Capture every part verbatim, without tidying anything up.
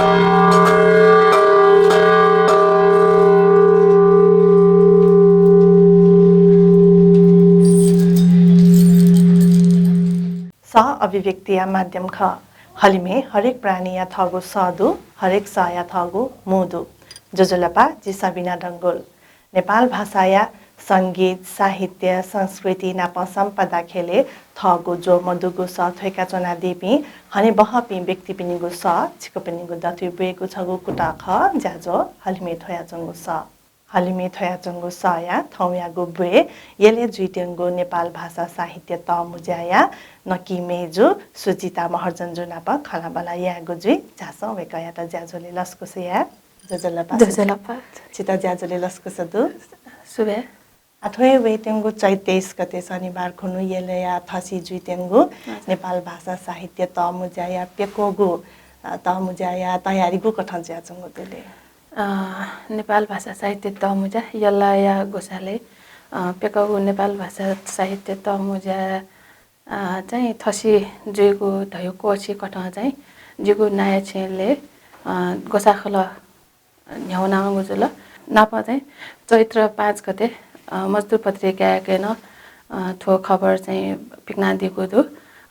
सः अभिव्यक्तिया माध्यम खः। हलिमय् हरेक प्राणीया थःगु सः दु, हरेक सःया थःगु मू दु। ज्वजलपा, जि सबिना डंगोल। नेपाल भाषाया संगीत, साहित्य, संस्कृति नाप सम्पदा ख्यलय् थःगु ज्वः मदुगु सः थ्वय्‌का च्वनादीपिं हनेबहःपिं व्यक्तिपिनिगु सः छिकपिनिगु दथुइ ब्वयेगु छगू कुतः खः, ज्याझ्वः हलिमय् थ्वयाच्वंगु सः। हलिमय् थ्वयाच्वंगु सःया थौंयागु ब्वय् यलय् जुइत्यंगु नेपाल भाषा साहित्य तःमुँज्याया नकि मय्‌जु सुजिता महर्जनजु नाप खँल्हाबल्हा यायेगु जुइ। झासँ वय्‌कःयात ज्याझ्वलय् लसकुस याये। ज्वजलपा। ज्वजलपा। छित ज्याझ्वलय् लसकुस दु। सुभाय्। आः थ्व हे वइत्यंगु चैत तेइस गते शनिबार खुन्हु यलया थसि जुइत्यंगु हजुर। नेपाल भाषा साहित्य तःमुँज्याया प्यक्वःगु, अ, तःमुँज्याया तयारी गुकथं जुयाच्वंगु दु ले? अ, नेपाल भाषा साहित्य तःमुँज्या यलया ग्वसालय्, अ, प्यक्वःगु नेपाल भाषा साहित्य तःमुँज्या अ, चाहिँ थसि जुइगु धयागु क्वःछि कथं चाहिँ जिगु नायः छेँय्, अ, ग्वसाः खलः न्ह्यानावंगु जुल। नाप चाहिँ चैत्र पाँच गते, अ, मजदुर पत्रिकाय् नं, अ, थ्व खबर चाहिँ पिकनादीगु दु।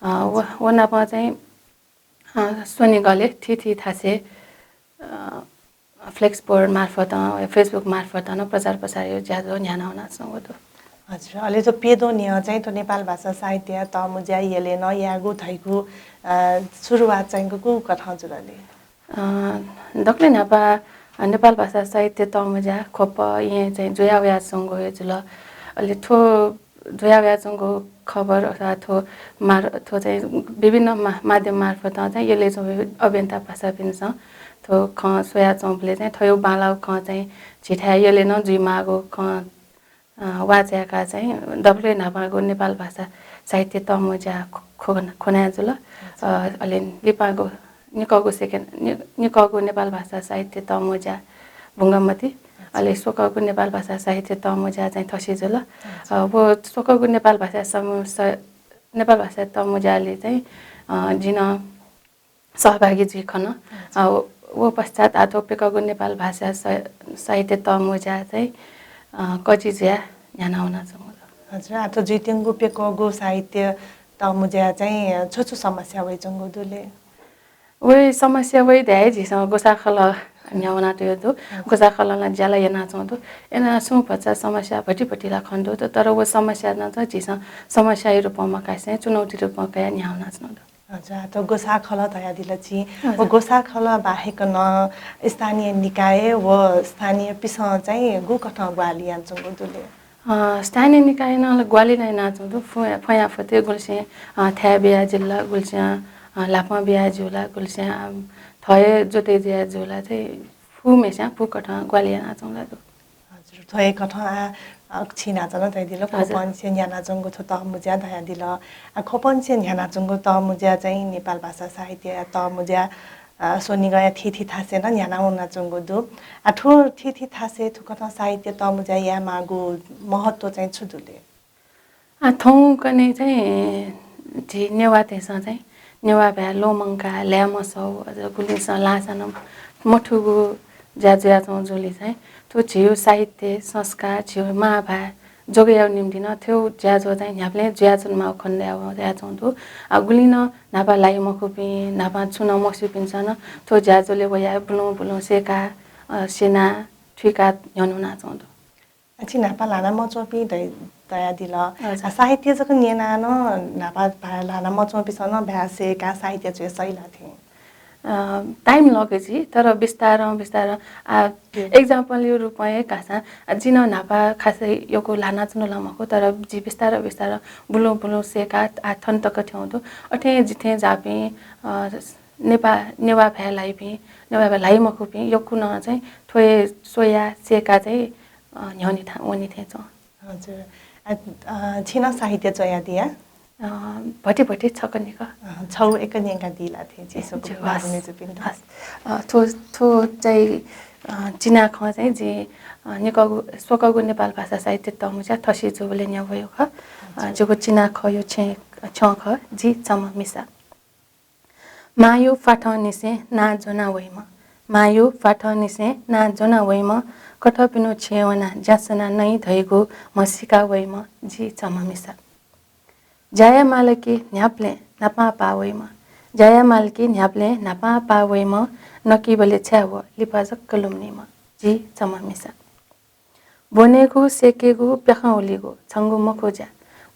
अ, व, व नाप चाहिँ, अ, स्वनिगलय् थीथी थासय्, अ, flex board मार्फत, Facebook मार्फत नं प्रचार प्रसार यायेगु ज्याझ्वः न्ह्यानावनाच्वंगु दु। हजुर, अले थ्व प्यद्वः न्ह्यः चाहिँ थ्व नेपाल भाषा साहित्य तःमुँज्या यलय् नं यायेगु धइगु, अ, सुरुवात चाहिँ गुकथं जुल ले? अ, दकलय् न्हापा, अ, नेपाल भाषा साहित्य तःमुँज्या ख्वप येँ चाहिँ जुया वयाच्वंगु हे जुल। अले थ्व जुया वयाच्वंगु खबर अथवा थ्व मार-, थ्व चाहिँ विभिन्न मा-, माध्यम मार्फत चाहिँ यलय् च्वंपिं अभियन्ता पासापिन्सं थ्व खँ स्वयाच्वंबलय् चाहिँ थ्वयागु बांलाःगु खँ चाहिँ झीथाय् यलय् नं जुइमाःगु खँ, अ, वाःचाय्‌काः चाहिँ दकलय् न्हापांगु नेपाल भाषा साहित्य तःमुँज्या ख्व-, ख्व-, ख्वनाः जुल। अ, अले लिपांगु निकःगु second, नि-, निकःगु नेपाल भाषा साहित्य तःमुँज्या भुंगमती, अले स्वकःगु नेपाल भाषा साहित्य तःमुँज्या चाहिँ थसि जुल। अ, व स्वकःगु नेपाल भाषा समु-, स-, नेपाल भाषा तःमुँज्यालय् चाहिँ, अ, जिं नं सहभागी जुइ खन। अ, व, व पश्चात आः थ्व प्यक्वःगु नेपाल भाषा स-, साहित्य तःमुँज्या चाहिँ, अ, कजि जुया न्ह्यानावनाच्वंगु दु। हजुर, आः थ्व जुइत्यंगु प्यक्वःगु साहित्य तःमुँज्या चाहिँ छु छु समस्या वइच्वंगु दु ले? वइ समस्या वइ धाये झीसं ग्वसाः खलः न्ह्यावनातयागु दु। ग्वसाः खललं ज्याला यानाच्वंगु दु। अय्‌नं सुं भचा समस्या भति भति ला खने दु, तर व समस्या नं चाहिँ झीसं समस्याया रूपं मकासें चुनौती रूपं कयाः न्ह्यावनाच्वंगु दु। हजुर, आः थ्व ग्वसाः खलः धयादिल छिं। हजुर। व ग्वसाः खलः बाहेक नं स्थानीय निकाय व स्थानीयपिसं चाहिँ गुकथं ग्वाहालि यानाच्वंगु दु ले? अ, स्थानीय निकायं नं ला ग्वाहालि नं यानाच्वंगु दु। फु-, फुयाँ फुते गुलिसिं, अ, थाय् बिया जुल ला, गुलिसिं, अ, ल्हापं बिया जू ला, गुलिसिं, अ, थः हे जोते जुया जू ला चाहिँ फुम्हेस्यां फुकथं ग्वाहालि यानाच्वंगु ला दु। हजुर, थ्व हे कथं आः, अ, छिं न्हाचः नं धयादिल, हजुर। ख्वपंनिसें न्ह्यानाच्वंगु थ्व तःमुँज्या धयादिल। आः ख्वपंनिसें न्ह्यानाच्वंगु तःमुँज्या चाहिँ नेपाल भाषा साहित्य तःमुँज्या, अ, स्वनिगःया थीथी थासय् नं न्ह्यानावनाच्वंगु दु। आः थ्व थीथी थासय् थुकथं साहित्य तःमुँज्या यायेमाःगु महत्व चाहिँ छु दु ले? आः थौंकन्हय् चाहिँ झी नेवाःतय्‌सं चाहिँ नेवाः भाय् ल्वःमंकाः ल्हाये मसः, अझ गुलिंसं ल्हाःसां नं मथूगु ज्या जुयाच्वंगु जूगुलिं चाहिँ थ्व झीगु साहित्य, संस्कार, झीगु मांभाय् जोगय् यायेगु निंतिं नं थ्व ज्याझ्वः चाहिँ न्ह्याबलें जुयाच्वनेमाःगु खनेदयाच्वंगु दु। आः गुलिं नं न्हापा ल्हाइ मखुपिं, न्हापा छुं नं मस्यूपिन्सं नं थ्व ज्याझ्वलय् वयाः बुलुं बुलुं सय्‌काः, अ, स्यनाः थुइकाः न्ह्यःने वनाच्वंगु दु। आः छिं न्हापा ल्हाना मच्वंपिं धया-, धयादिल। हजुर। आः साहित्य जक न्यनाः नं न्हापा भा-, ल्हाना मच्वंपिन्सं नं भाय् सय्‌काः साहित्य च्वये सइ ला थें? अ, time लगे जुइ, तर बिस्तारं बिस्तारं, आः, हजुर। Example-या रूपं हे काःसां, आः, जिं नं न्हापा खासै यक्व ल्हानाच्वना ला मखु, तर जि बिस्तारं बिस्तारं बुलुं बुलुं सय्‌काः आः थन तक थ्यंगु दु। अथें जिथें जाःपिं, अ, नेपा-, नेवाः भाय् ल्हाइपिं, नेवाः भाय् ल्हाइ मखुपिं यक्व नं चाहिँ थ्व हे स्वयाः सय्‌काः चाहिँ, अ, न्ह्यःने थें वने थें च्वं। हजुर। अ, अ, छिं नं साहित्य च्वयादिया? अ, भति भति छकः निकः। अ, छगू एक न्यंकादी ला थें झी स्वकुमि भाजु मय्‌जुपिन्त। हस्। अ, थ्व, थ्व चाहिँ, अ, चिनाखँ चाहिँ जिं, अ, निकःगु, स्वकःगु नेपाल भाषा साहित्य तःमुँज्या थसि जूबलय् न्ह्यावःगु खः। अ, हजुर। जिगु चिनाखँया छेँ, छ्यं खः, जि छम्ह मिसा। मांया प्वाथंनिसें नां ज्वना वइम्ह, मांयु प्वाथंनिसें नां ज्वना वइम्ह, कथंपिनिगु छेँय् वनाः ज्यासना नइ धइगु म्हसीका वइम्ह जि छम्ह मिसा। ज्याया मालकी न्ह्याबलें न्हापां पाः वइम्ह, ज्याया मालकी न्ह्याबलें न्हापां पाः वइम्ह, नकीबलय् छाय् व लिपा जक लुमनीम्ह जि छम्ह मिसा। ब्वनेगु, सेकेगु, प्याखं हुलिगु छंगु मखु ज्या।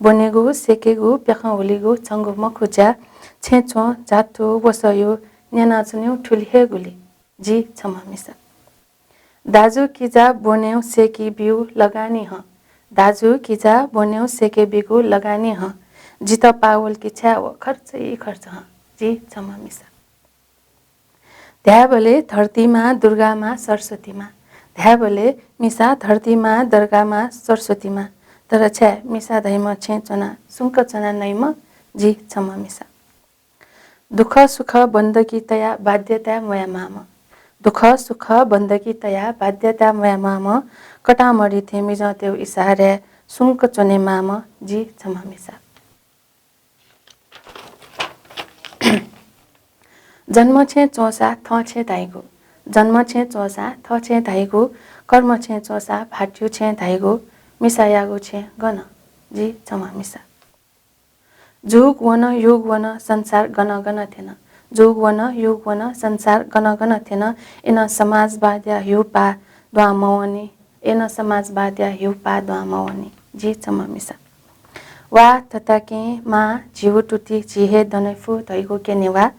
ब्वनेगु, सेकेगु, प्याखं हुलिगु छंगु मखु ज्या। छेँय् च्वं, झात्तु, वसःयु न्यानाच्वनेगु थुलि हे गुलि जि छम्ह मिसा। दाजु किजा ब्वनेगु सेके ब्यूगु लगानी हं। दाजु किजा ब्वनेगु सेके ब्यूगु लगानी हं। जितः पाः वलकि छाय् व खर्चय् खर्च हं जि छम्ह मिसा। धायेबलय् धर्तीमां, दुर्गामां, सरस्वतीमां। धायेबलय् मिसा धर्तीमां, दुर्गामां, सरस्वतीमां। तर छाय् मिसा धइम्ह छेँय् च्वनाः सुंक च्वना नइम्ह जि छम्ह मिसा। दुःख सुख बन्दगी तयाः बाध्यताय् म्वायेमाःम्ह। दुःख सुख बन्दगी तयाः बाध्यताय् म्वायेमाःम्ह। कथं मरि थें मिजंतय्गु इसाराय् सुंक च्वनेमाःम्ह जि छम्ह मिसा। जन्म छेँय् च्वंसा थः छेँ धाइगु, जन्म छेँय् च्वंसा थः छेँ धाइगु, कर्म छेँय् च्वंसा भाःतयु छेँ धाइगु, मिसायागु छेँ गन? जि छम्ह मिसा। जुग वन, युग वन, संसार गन गन थ्यन। जुग वन, युग वन, संसार गन गन थ्यन। अय्नं समाजवादया ह्यूपाः दुहां मवनी। अय्नं समाजवादया ह्यूपाः दुहां मवनी। जि छम्ह मिसा। वा तताकेहेँ मां, झिगू तुति झी हे दने फु धइगु क्यनेवा।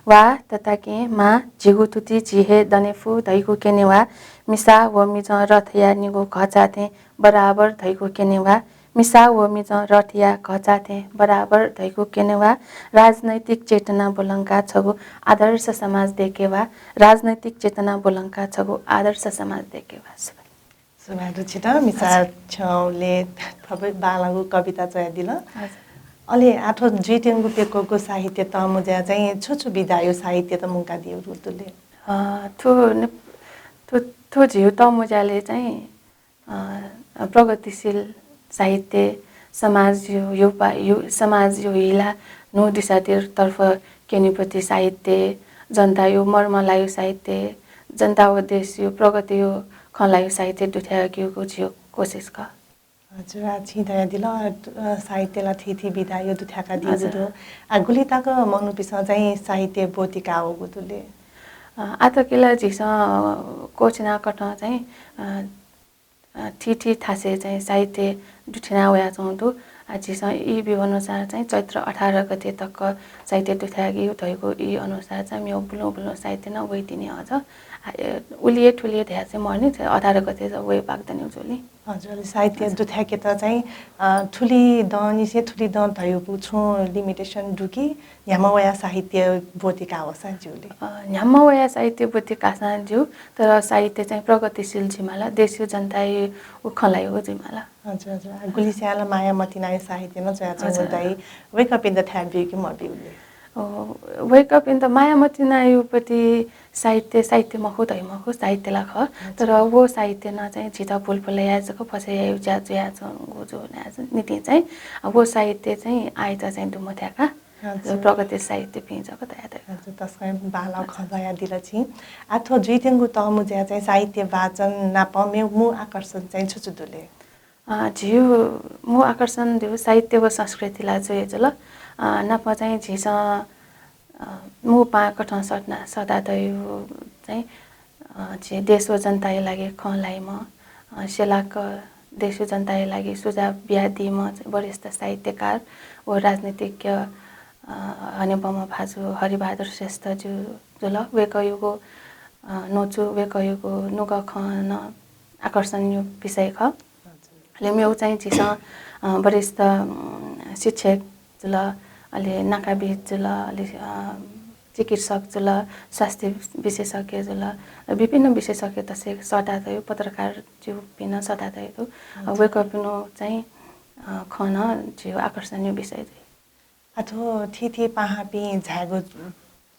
वा तताकेहेँ मां, झिगू तुति झी हे दने फु धइगु क्यनेवा। मिसा व मिजं रथया निगू घःचाः थें बराबर धइगु क्यनेवा। मिसा व मिजं रथया घःचाः थें बराबर धइगु क्यनेवा। राजनैतिक चेतना ब्वलंकाः छगू आदर्श समाज दय्केवा। राजनैतिक चेतना ब्वलंकाः छगू आदर्श समाज दय्केवा। सुभाय्। सुभाय् रुचित मिसा। हजुर। छ्यंगुलिं थप बांलाःगु कविता च्वयादिल। हजुर। अले आः थ्व जुइत्यंगु प्यक्वःगु साहित्य तःमुँज्याय् चाहिँ छु छु विधायु साहित्यत मुंकादियागु दु ले? अ, थ्व ने-, थ्व, थ्व झीगु तःमुँज्यालय् चाहिँ, अ, प्रगतिशील साहित्य, समाजयु, युपा-, यु-, समाजयु हिला न्हू दिशातिर तर्फ क्यनेपति साहित्य, जनतायु मर्मलायु साहित्य, जनता व देशयु प्रगतियु खँ लायु साहित्य दुथ्याकेगु झीगु कोसिस खः। हजुर, आः छिं धयादिल, अ, साहित्य ला थीथी विधायु दुथ्याकादीगु दु। हजुर। आः गुलि तक मनूपिसं चाहिँ साहित्य ब्वति काःवःगु दु ले? अ, आः तक ला झीसं, अ, क्वःछिना कथं चाहिँ, अ, अ, थीथी थासय् चाहिँ साहित्य दुथ्याना वयाच्वंगु दु। आः झीसं ई ब्यूगु अनुसार चाहिँ चैत्र अठार गते तक साहित्य दुथ्याकेगु धइगु ई अनुसार चाहिँ मेगु बुलुं बुलुं साहित्य नं वइतिनि अझ। आः, ए, उलि हे थुलि हे धया चाहिँ मरनि, अठार गते जक वये बाकि दनिगु जुल नि। हजुर, अले साहित्य हजुर। दुथ्याकेत चाहिँ, अ, थुलि दँनिसें थुलि दँ धइगु छुं limitation दु कि न्ह्याम्ह वयाः साहित्य ब्वति काःवःसां ज्यू ले? अ, न्ह्याम्ह वयाः साहित्य ब्वति काःसां ज्यू, तर साहित्य चाहिँ प्रगतिशील जुइमाल, देशयु जनतायु खँ लायु जुइमाल। हजुर, हजुर। गुलिस्यां ला माया मतिनायु साहित्य नं च्वयाच्वंगु हजुर। दइ, वय्कःपिन्त थाय् ब्यू कि मब्यू ले? अ, वय्कःपिन्त माया मतिनायुपति साहित्य, साहित्य मखु धइ मखु, साहित्य ला खः। हजुर। तर व साहित्य नं चाहिँ झीत भुलभुलैया जक फसय् यायु ज्या जुयाच्वंगु जूगुलिं चाहिँ, अ, व साहित्य चाहिँ आःयात चाहिँ दुमथ्याका। हजुर। प्रगति साहित्यपिं जक तयातयागु। हजुर, तसकं बांलाःगु खँ हजुर। धयादिल छिं। आः थ्व जुइत्यंगु तःमुँज्याय् चाहिँ साहित्य वाचन नाप मेगु मू आकर्षण चाहिँ छु छु दु ले? अ, झीगु मू आकर्षण धइगु साहित्य व संस्कृति ला जुया जुल। अ, नाप चाहिँ झीसं, अ, मू पाहां कथं सःता-, सःतातयागु चाहिँ, अ, झी देश व जनताया लागि खँ ल्हाइम्ह, अ, सेलाक देश व जनताया लागि सुझाव बियादीम्ह चाहिँ वरिष्ठ साहित्यकार व राजनीतिज्ञ, अ, हनेबहःम्ह भाजु हरिबहादुर श्रेष्ठ जु-, जुल। वय्कःयागु, अ, न्वचु, वय्कःयागु नुगः खँ नं आकर्षणया विषय खः। हजुर। अले मेगु चाहिँ झीसं, अ, वरिष्ठ, उम्, शिक्षक जुल, अले नाकाविद जुल, अले, अ, चिकित्सक जुल, स्वास्थ्य विशेषज्ञ जुल, विभिन्न विशेषज्ञतय्सं सःतातयागु, पत्रकारजुपिं नं सःतातयागु दु। हजुर। वय्कःपिनिगु चाहिँ, अ, खँ नं झीगु आकर्षणया विषय जुइ। आः थ्व थीथी पाहांपिं झायेगु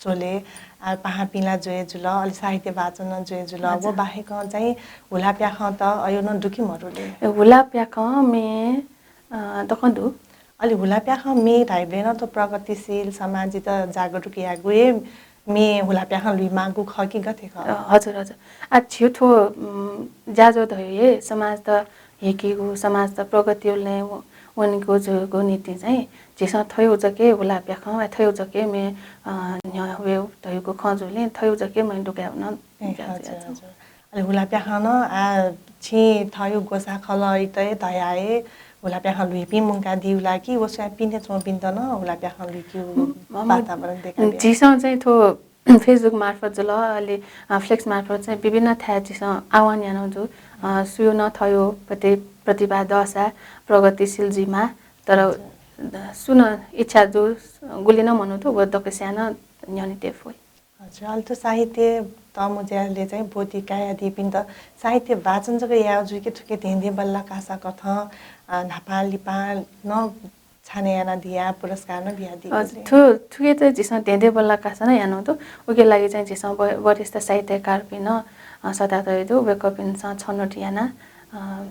झ्वलय्, आः पाहांपिं ला जुया जुल, अले साहित्य वाचन नं जुया जुल। हजुर। व बाहेक चाहिँ हुलाप्याखंत अय् नं दु कि मरु ले? ए, हुलाप्याखं म्ये, अ, दक्वं दु। अले हुलाप्याखं म्ये धाइबलय् नं थ्व प्रगतिशील समाजयात जागरुक यायेगु हे मे हुलाप्याखं लुइमाःगु खः कि गथे खः? अ, हजुर, हजुर। आ, झीउ थ्व, उम्, ज्याझ्वः धयु हे समाजत हिकिगु, समाजत प्रगति लँय् व-, वनेगु जुगु निंतिं चाहिँ झीसं थयु जके हुलाप्याखं, आ, थयु जके मे, अ, न्ह्यः वयु धयुगु खँ जुलिं थयु जके मे दुकायु नं ए, ज्या हजुर, जुया च्वं। हजुर। अले हुलाप्याखं नं, आ, छिं थयु ग्वसाः खलःइत हे धया हे हुलाप्याखं लुइपिं मुंकादिउ ला कि व स्वयां पिने च्वंपिन्त नं हुलाप्याखं लुइकिउ म, म, वातावरण देखाबिया? झीसं चाहिँ थ्व Facebook मार्फत जुल, अले, अ, flex मार्फत चाहिँ विभिन्न थाय् झीसं आह्वान यानाउ जु। अ, सुयु नं थयु प्रति-, प्रतिभा दःसा प्रगतिशील जुइमा, तर, हजुर। अ, सुनं इच्छा जु, गुलि नं मनू दु, व दकस्यां नं न्ह्यःने ते फइ। हजुर, अले थ्व साहित्य तःमुँज्याले चाहिँ ब्वति कायादीपिन्त साहित्य वाचन जक याउ जुइ कि थुके धेंधेंबल्लाः कासा कथं, अ, न्हापा लिपा नं छाने यानादिया पुरस्कार नं बियादीगु अ, जुइ? थु-, थुके त झीसं धेंधेंबल्लाः कासा नं यानाउ दु। उके लागि चाहिँ झीसं व-, वरिष्ठ साहित्यकारपिं नं, अ, सःता तयु दु। वय्कःपिन्सं छनौट याना, अ,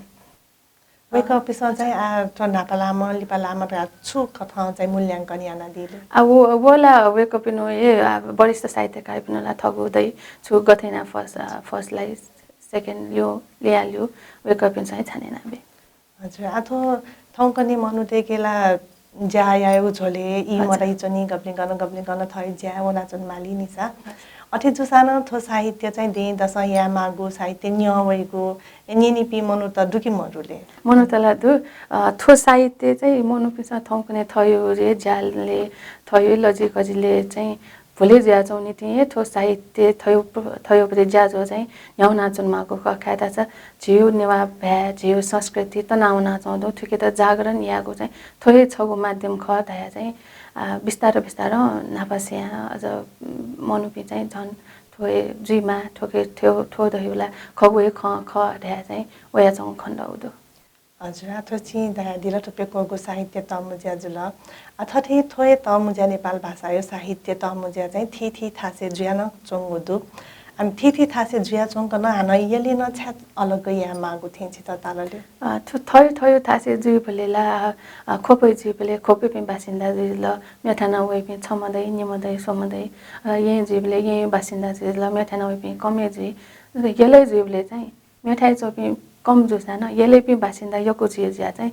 वय्कःपिन्सं चाहिँ, आ, थ्व न्हापा लाःम्ह, लिपा लाःम्ह धकाः छु कथं चाहिँ मूल्यांकन यानादिले? आ, व, व ला वय्कःपिनु हे, आ, वरिष्ठ साहित्यकारपिनु ला थःगु दइ, छु गथे याना first, आ, first ला second ल्यू, ल्या ल्यू, वय्कःपिन्सं हे छाने यानाबी। हजुर, आ, थ्व थौंकन्हे मनूतय्के ला ज्या यायु झ्वले ई हजुर। मदइ च्वनी, गबलें गन, गबलें गन थःगु ज्या वनाच्वने माली निसा। हजुर। अथे जूसां नं थ्व साहित्य चाहिँ दँय्‌दसं यायेमाःगु, साहित्य न्यं वइगु, ए, न्यनीपिं मनूत दु कि मदु ले? मनूत ला दु। अ, थ्व साहित्य चाहिँ मनूपिन्सं थौंकन्हे थःगु हे ज्याले, थःगु लजिकजिले चाहिँ भुले जुयाच्वंगु निंतिं हे थ्व साहित्य थःगु प्र-, थःगु प्रति ज्याझ्वः चाहिँ न्ह्यानाच्वनेमाःगु खः। खय्‌धाःसा झीगु नेवाः भाय्, झीगु संस्कृति तनावनाच्वंगु दु, थुकेत जागरण यायेगु चाहिँ थ्व हे छगू माध्यम खः धया चाहिँ, अ, बिस्तारं बिस्तारं न्हापा स्वयां अझ मनूपिं चाहिँ झन थ्व हे जुइमा, थ्व हे, थ्व, थ्व धइगु ला खगू हे खँ खः धया चाहिँ वयाच्वंगु खनेदु। हजुर, आ, थ्व छिं धयादिल, थ्व प्यक्वःगु साहित्य तःमुँज्या जुल। आ, थथे थ्व हे तःमुँज्या नेपाल भाषाया साहित्य तःमुँज्या चाहिँ थीथी थासय् जुया नं च्वंगु दु। आ, थीथी थासय् जुयाच्वंक नं हानं यलय् नं छाय् अलग यायेमाःगु थें छितः ताल ले? अ, थ्व थयु थयु थासय् जुइबलय् ला, अ, ख्वपय् जुइबलय् ख्वपय्‌पिं बासिन्दा जुल, मेथाय् नं वइपिं छम्ह दइ, निम्ह दइ, स्वम्ह दइ, अ, येँय् जुइबलय् येँय् बासिन्दा जुल, मेथाय् नं वइपिं कम हे जुइ। यलय् जुइबलय् चाहिँ मेथाय् च्वंपिं कम जूसां नं यलय्‌पिं बासिन्दा यक्व जुइ जुया चाहिँ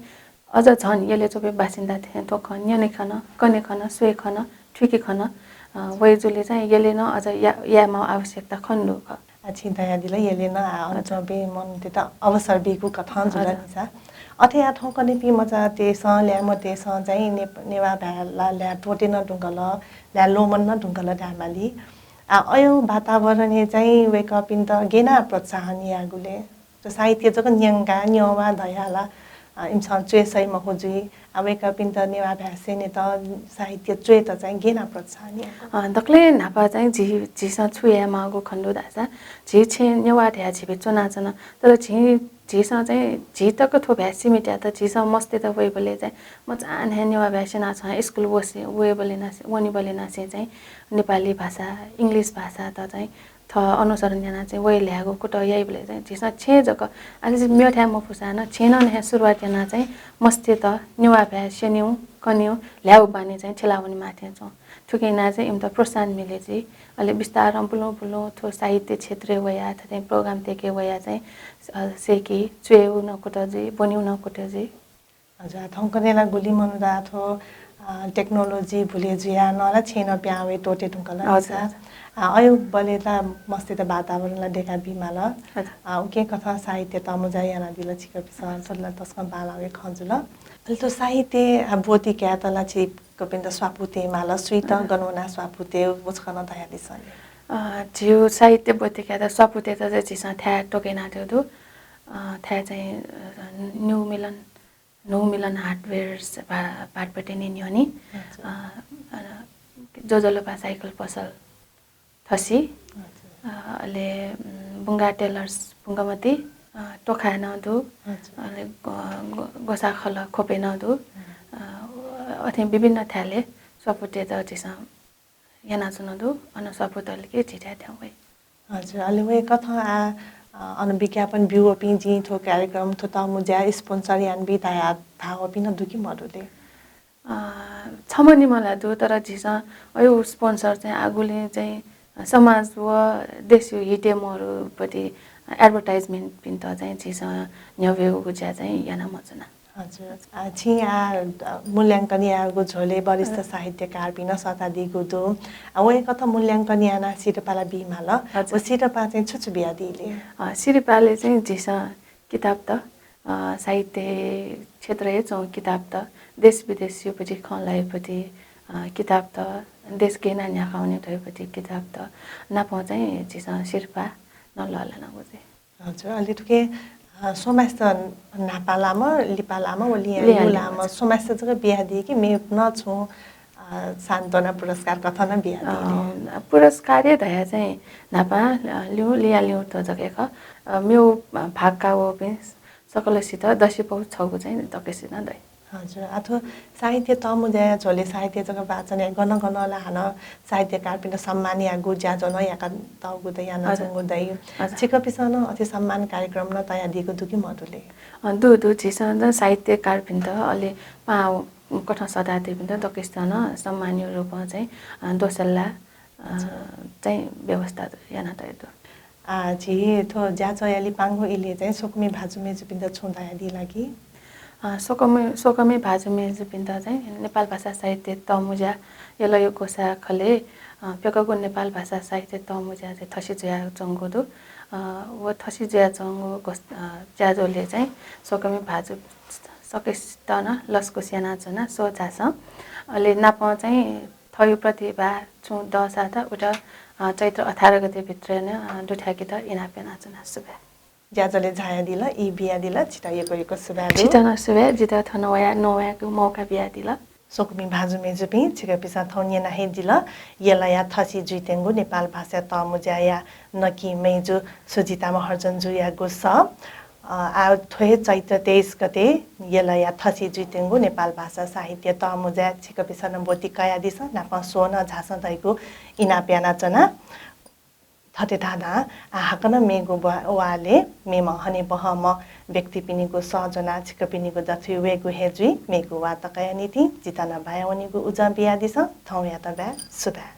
अझ झन यलय् च्वंपिं बासिन्दा थें थ्व खँ न्यने खन, कने खन, स्वये खन, थुइके खन, अ, वये जुले चाहिँ यलय् नं अझ या-, यायेमाःगु आवश्यकता खनेदु खः। आ, छिं धयादिल यलय् नं आ, अन हजुर। च्वंपिं मनूतय्त अवसर बीगु कथं जुल हजुर। निसा। अथे आ थौंकन्हेपिं मचातय्सं, ल्याय्म्हतय्सं चाहिँ ने-, नेवाः भाय् ला ल्याय् त्वःते नं धुंकल, ल्याय् ल्वःमने नं धुंकल धाये माली। आ, अय् वातावरणय् चाहिँ वय्कःपिन्त गय् याना प्रोत्साहन यायेगु ले? थ्व साहित्य जक न्यंका, न्यवा धया ला, अ, इमिसं च्वये सइ मखु जुइ। आ, वय्कःपिन्त नेवाः भाय् स्यनेत, साहित्य च्वयेत चाहिँ गय् याना प्रोत्साहन यायेगु? अ, दकलय् न्हापा चाहिँ झी, झीसं छु यायेमाःगु खनेदु धाःसा, झी छेँ नेवाः धया झीपिं च्वनाच्वन। तर झी, झीसं चाहिँ झी तक थ्व भाय् सीमित यात। झीसं मस्तय्त वइबलय् चाहिँ मचां न्ह्याः नेवाः भाय् स्यनाः छं स्कुल वसे-, वयेबलय् नासे-, वनेबलय् नासें चाहिँ नेपाली भाषा, English भाषात चाहिँ थः अनुसरण यानाः चाहिँ वये ल्ह्याःगु कुतः याइबलय् चाहिँ झीसं छेँ जक, अले झी मेथाय् मफुसा नं छेँ नं न्ह्याः सुरुवात यानाः चाहिँ मस्तय्त नेवाः भाय् स्यनेगु, कनेगु, ल्ह्याःगु बानी चाहिँ थ्यला वनेमाः थें च्वं। थुकिं यानाः चाहिँ इमित प्रोत्साहन मिले जुइ। अले बिस्तारं बुलुं बुलुं थ्व साहित्य क्षेत्रय् वयाः, थथे program तय्के वयाः चाहिँ, अ, सय्के च्वयेगु नं कुतः जुइ, ब्वनेगु नं कुतः जुइ। हजुर, थौंकन्हे ला गुलि मनूत थ्व, अ, technology भुले जुयाः नं ला छेँ नं पिहां वये त्वःते धुंकल हजुर, निसा। हजुर। अ, अय् बलय् ला मस्तय्त वातावरण ला दय्का बीमाल। हजुर। अ, उकिं कथं साहित्य तःमुँज्या यानादिल छिकपिन्सं, थ्व ला तसकं बांलाःगु खँ जुल। अले थ्व साहित्य, अ, ब्वति कायेत ला छिकपिन्त स्वापू तयेमाल, सुइत हजुर। गन वनाः स्वापू तये, व छकः नं धयादिसँ ले। अ, झीगु साहित्य ब्वति कायेत स्वापू तयेत चाहिँ झीसं थाय् तोके यानातयागु दु। अ, थाय् चाहिँ, अ, न्यू मिलन न्हू मिलन हार्डवेयर्स भा-, भाटपाटय् निं न्ह्यःने, हजुर। अ, अ, ज्वजलपा साइकल पसल थसि, हजुर। अ, अले, उम्, बुंगा टेलर्स बुंगामती, अ, तोखाय् नं दु, हजुर। अले ग्व-, ग्व-, ग्वसाः खलः ख्वपय् नं दु। हुँ। अ, अथे विभिन्न थाय्‌ले स्वापू तयेत झीसं यानाच्वनागु दु, अन स्वापू तल कि झीथाय् थ्यं वइ। हजुर, अले वय्कथं आ, अ, अन विज्ञापन ब्यूवःपिं जिं थ्व कार्यक्रम, थ्व तःमुँज्या sponsor यानाबी धया धाःवःपिं नं दु कि मदु ले? अ, छम्ह निम्ह ला दु, तर झीसं अय् sponsor चाहिँ आगुलिं चाहिँ समाज व देशयो हितय् मरुपति advertisement पिन्त चाहिँ झीसं न्ह्यब्वयेगु ज्या चाहिँ याना मच्वना। हजुर। आ, छिं आ, द-, मूल्यांकन याःगु झ्वलय् वरिष्ठ हजुर। साहित्यकारपिं सःतादीगु दु। आ, वय्कःत मूल्यांकन यानाः सिरपाः ला बीमाल। हजुर। व सिरपाः चाहिँ छु छु बियादीले? अ, सिरपाःले चाहिँ झीसं किताबत, अ, साहित्य क्षेत्रय् च्वंगु किताबत, देश विदेशयोपति खँ ल्हाइपति, अ, किताबत, देश गय् यानाः न्ह्याकावनी धइपति किताबत नापं चाहिँ झीसं सिरपाः नं लःल्हानागु जुइ। हजुर, अले थुके, अ, स्वम्हेसित न्हापालाम्ह, लिपालाम्ह व लिहां लिहां लिहां लिहां। स्वम्हेसित जक बियादी कि मेपिन्त छुं, अ, सान्त्वना पुरस्कार कथं नं बियादी? अ, पुरस्कार हे धया चाहिँ न्हापा, अ, ल्यू, लिहां ल्यू त जक हे खः। अ, मेगु भाग काःवःपिं सकलसित दसिपौ छगू चाहिँ दक्वसित नं दइ। हजुर, आ थ्व साहित्य तःमुँज्याया झ्वलय् साहित्य जक वाचन याये गन गन ला हानं साहित्यकारपिन्त सम्मान यायेगु ज्याझ्वः नं याकातःगु दइ, यानाच्वंगु दइ। हजुर। छिकपिन्सं नं अथे सम्मान कार्यक्रम नं तयादीगु दु कि मदु ले? अ, दु, दु। झीसं नं साहित्यकारपिन्त अले पाहां कथं सःतादीपिन्त दक्वसित नं सम्मानयो रूपं चाहिँ, अ, दोसल्ला, अ, अच्छा। चाहिँ व्यवस्था यानातयादु। आ, झी थ्व ज्याझ्वःया लिपांगु इलय् चाहिँ स्वकुमि भाजु मय्जुपिन्त छुं धयादी ला कि? अ, स्वकुमि, स्वकुमि भाजु मय्जुपिन्त चाहिँ नेपाल भाषा साहित्य तःमुँज्या यलया ग्वसाः खलय्, अ, प्यकःगु नेपाल भाषा साहित्य तःमुँज्या चाहिँ थसि जुयाच्वंगु दु। अ, व थसि जुयाच्वंगु ग्वस-, अ, ज्याझ्वलय् चाहिँ स्वकुमि भाजु सकसित नं लसकुस यानाच्वना, स्वः झासँ। अले नापं चाहिँ थःयो प्रतिभा छुं दःसा त उत, अ, चैत्र अठार गते भित्र नं, अ, दुथ्याकेत इनाप यानाच्वना। सुभाय्। ज्याझ्वलय् झायादिल, ई बियादिल, छित यक्व यक्व सुभाय् दु। छित नं सुभाय्, जितः थन वयाः नवायेगु मौका बियादिल। स्वकुमि भाजु मय्जुपिं, छिकपिन्सं थौं न्यना हे दिल, यलया थसि जुइत्यंगु नेपाल भाषा तःमुँज्याया नकि मय्जु सुजिता महर्जनजुयागु सः। अ, आ, थ्व हे चैत्र तेइस गते यलया थसि जुइत्यंगु नेपाल भाषा साहित्य तःमुँज्याय् छिकपिन्सं नं ब्वति कयादिसँ, नापं स्वः नं झासँ धइगु इनाप यानाच्वना। थथे धाधां आ हाकनं मेगु ब्वा-, वालय् मेम्ह हनेबहःम्ह व्यक्तिपिनिगु सः ज्वनाः छिकपिनिगु दथुइ वयेगु हे जुइ। मेगु वाः तकया निंतिं जितः नं बाय् वनेगु उजं बियादिसँ। थौंयात बाय्, सुभाय्।